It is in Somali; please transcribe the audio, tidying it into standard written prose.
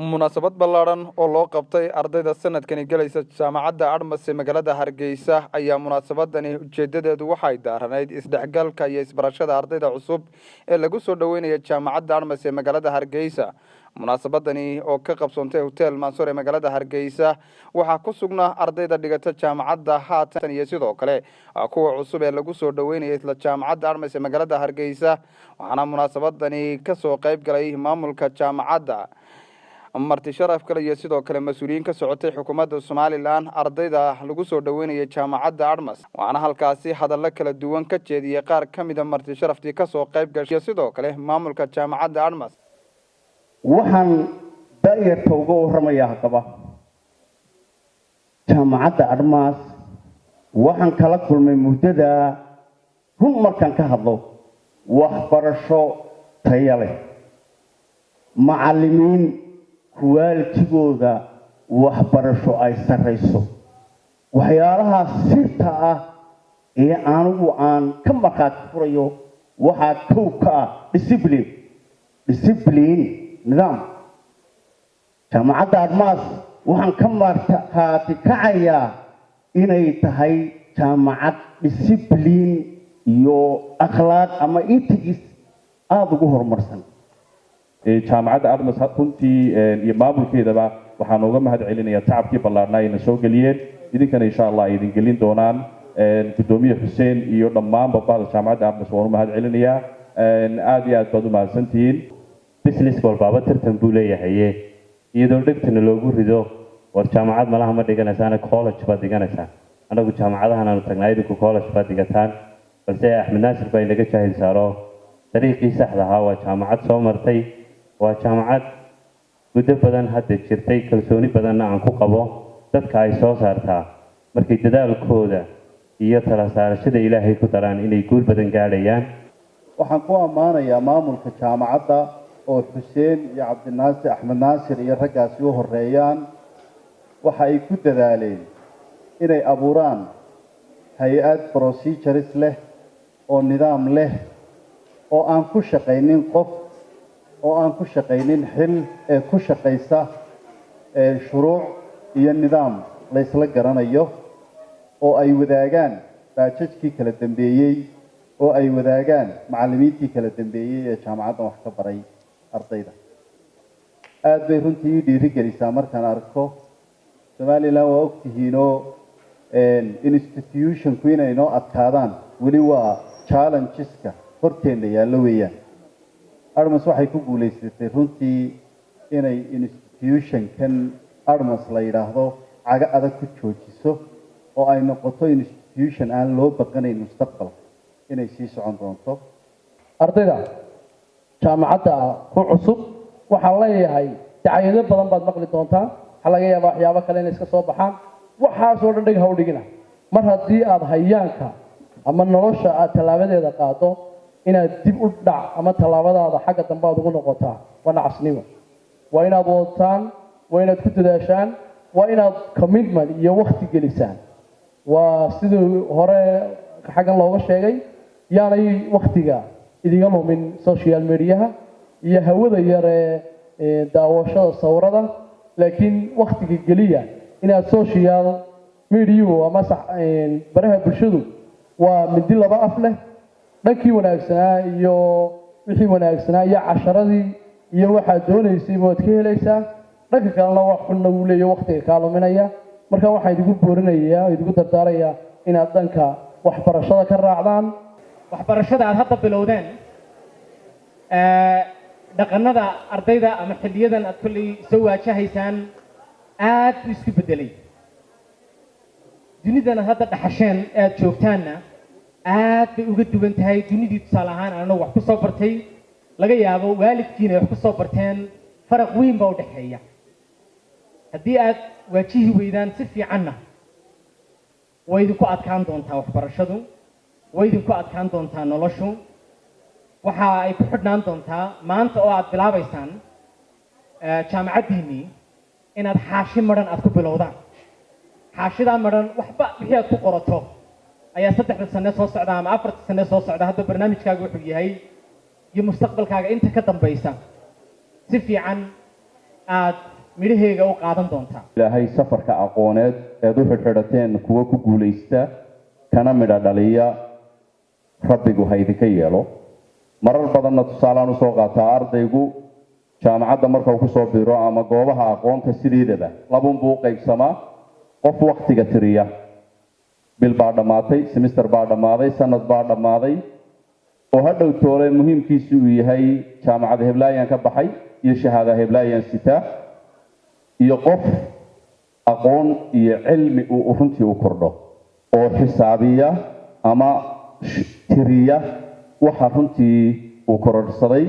Munaasabad ballaadhan oo loo qabtay ardayda sanadkani gelaysa Jaamacadda Admas ee magaalada Hargeysa ayaa munaasabadani ujeedadeedu waxay daaranayd isdhexgalka iyo isbarashada ardayda cusub ee lagu soo dhoweynaya Jaamacadda Admas ee magaalada Hargeysa. Munaasabadani oo ka qabsoontay Hotel Mansoor ee magaalada Hargeysa waxaa ku sugnaa ardayda dhigata jaamacadda haatan iyo sidoo kale kuwa cusub ee lagu soo dhoweynaya isla Jaamacadda Admas ee magaalada Hargeysa. Waxaana munaasabadani kasoo qayb galay maamulka jaamacadda, marti sharaf kale iyo sidoo kale mas-uuliyiin ka socotay xukuumadda Somaliland, ardayda lagu soo dhoweynaya Jaamacadda Admas. Waxaana halkaasi hadallo kala duwan ka jeediyey qaar ka mida marti sharaftii kasoo qayb gashay iyo sidoo kale maamulka Jaamacadda Admas. Waxaan da'yarta uga warramayaa haddaba Jaamacadda Admas. Waxaan kala kulmay muddada, run markaan ka hadlo, waxbarasho taya leh, macallimiin quality-gooda waxbarasho ay sarrayso. Waxyaalaha sirta ah ee anigu aan ka markhaati furayo waxaa kow ka ah discipline, discipline, nidaam. Jaamacadda Admaas waxaan ka markhaati kacayaa inay tahay jaamacad discipline iyo akhlaaq ama ethics aada ugu horumarsan. Jaamacadda Admas runtii iyo maamulkeedaba waxaan uga mahad celinayaa tacabkii ballaarnaa ayna soo geliyeen, idinkana insha Allah ay idin gelin doonaan. Gudoomiye Xuseen iyo dhammaanba bahda Jaamacadda Admas waan u mahad celinayaa. Aada iyo aad baad u mahadsantihiin. Business walbaaba tartan buu leeyahaye, iyadoo dhegtana loogu rido, war jaamacad malaha ma dhiganaysaana, college baad dhiganaysaa. Annagu jaamacadahan aanu tagnaa, idinku college baad dhigataan. Balse Axmed Naasir baa inaga jaahil saaro dariiqii saxda ahaa. Waa jaamacad soo martay, waa jaamacad muddo badan hadda jirtay, kalsooni badanna aan ku qabo dadka ay soo saartaa markay dadaalkooda iyo tala saarashada Ilaahay ku daraan inay guul badan gaadhayaan. Waxaan ku ammaanayaa maamulka jaamacadda oo Xuseen iyo Cabdinaasir, Axmed Naasir iyo raggaasi u horeeyaan. Waxa ay ku dadaaleen inay abuuraan hay-ad procedures leh oo nidaam leh, oo aan ku shaqaynin qof, oo aan ku shaqaynin xil, ee ku shaqaysa shuruuc iyo nidaam la ysla garanayo, oo ay wadaagaan batch-ajkii kala dambeeyey, oo ay wadaagaan macallimiintii kala dambeeyey ee jaamacaddan wax ka baray ardayda. Aada bay runtii ii dhiiri gelisaa markaan arko Somaliland. Waa ogtihiinoo institutionku inay noo adkaadaan weli waa challengeska horteenna yaallo weeyaan. Admas waxay ku guulaysatay runtii inay institutionkan Admas la yidhaahdo cago adag ku joojiso, oo ay noqoto institution aan loo baqanayn mustaqbalka inay sii socon doonto. Ardayda jaamacadda ku cusub waxaan leeyahay, dacayado badan baad maqli doontaan, waxaa laga yaabaa waxyaabo kale inay iska soo baxaan. Waxaasoo dhan dheg ha u dhigina. Mar haddii aada hayaanka ama nolosha aad tallaabadeeda qaado, inaad dib u dhac ama tallaabadaada xagga dambe aad ugu noqotaa waa nacasnimo. Waa inaad wadataan, waa inaad ku dadaashaan, waa inaad commitment iyo wakti gelisaan. Waa sidii hore xaggan looga sheegay, yaanay waktiga idiga lumin social mediaha iyo hawada yar ee daawashada sawirada, laakiin waktiga geliya inaad social mediahu ama baraha bulshadu waa mindi laba af leh. Dhankii wanaagsanaa iyo wixii wanaagsanaa iyo casharadii iyo waxaad doonaysay waad ka helaysaa, dhanka kalena wax xunna wuu leeyahy, waktiga kaa luminaya. Marka waxaan idigu boorinayaa oo idigu dardaarayaa inaad dhanka waxbarashada ka raacdaan. Waxbarashada aad hadda bilowdeen, dhaqanada ardayda ama xilliyadan aad kolley soo waajahaysaan aad buu isku beddelay. Dunidan aad hadda dhaxasheen ee aad joogtaanna aad bay uga duwan tahay dunidii tusaale ahaan annagu wax ku soo bartay, laga yaabo waalidkiina ay wax ku soo barteen. Faraq weyn baa u dhexeeya. Haddii aad waajihi weydaan si fiicanna, way idinku adkaan doontaa waxbarashadu, way idinku adkaan doontaa noloshu. Waxa ay ku xidhnaan doontaa maanta oo aad bilaabaysaan jaamacaddiinnii inaad xaashi madhan aad ku bilowdaan. Xaashidaa madhan waxba wixii aad ku qorato ayaa 3da sane soo socda ama 4ta sane soo socda hadda barnaamijkaaga wuxuu yahay iyo mustaqbalkaaga inta ka dambaysa si fiican aad Midhaheega u qaadan doontaa. Ilaahay safarka aqooneed eed u xidhxidhateen kuwa ku guulaysta kana midha dhaliya Rabbigu ha idinka yeelo. Marar badanna tusaalaan usoo qaataa, ardaygu jaamacadda marka uu kusoo biro ama goobaha aqoonta sideedaba labunbuu u qaybsamaa: qof waktiga tiriya, bil baa dhammaatay, semester baa dhammaaday, sanad baa dhammaaday, oo hadhow toole muhiimkiisu uu yahay jaamacada heblaayaan ka baxay iyo shahaada heblaayaan sitaa, iyo qof aqoon iyo cilmi uu runtii u kordho oo xisaabiya ama tiriya waxa runtii uu kororhsaday.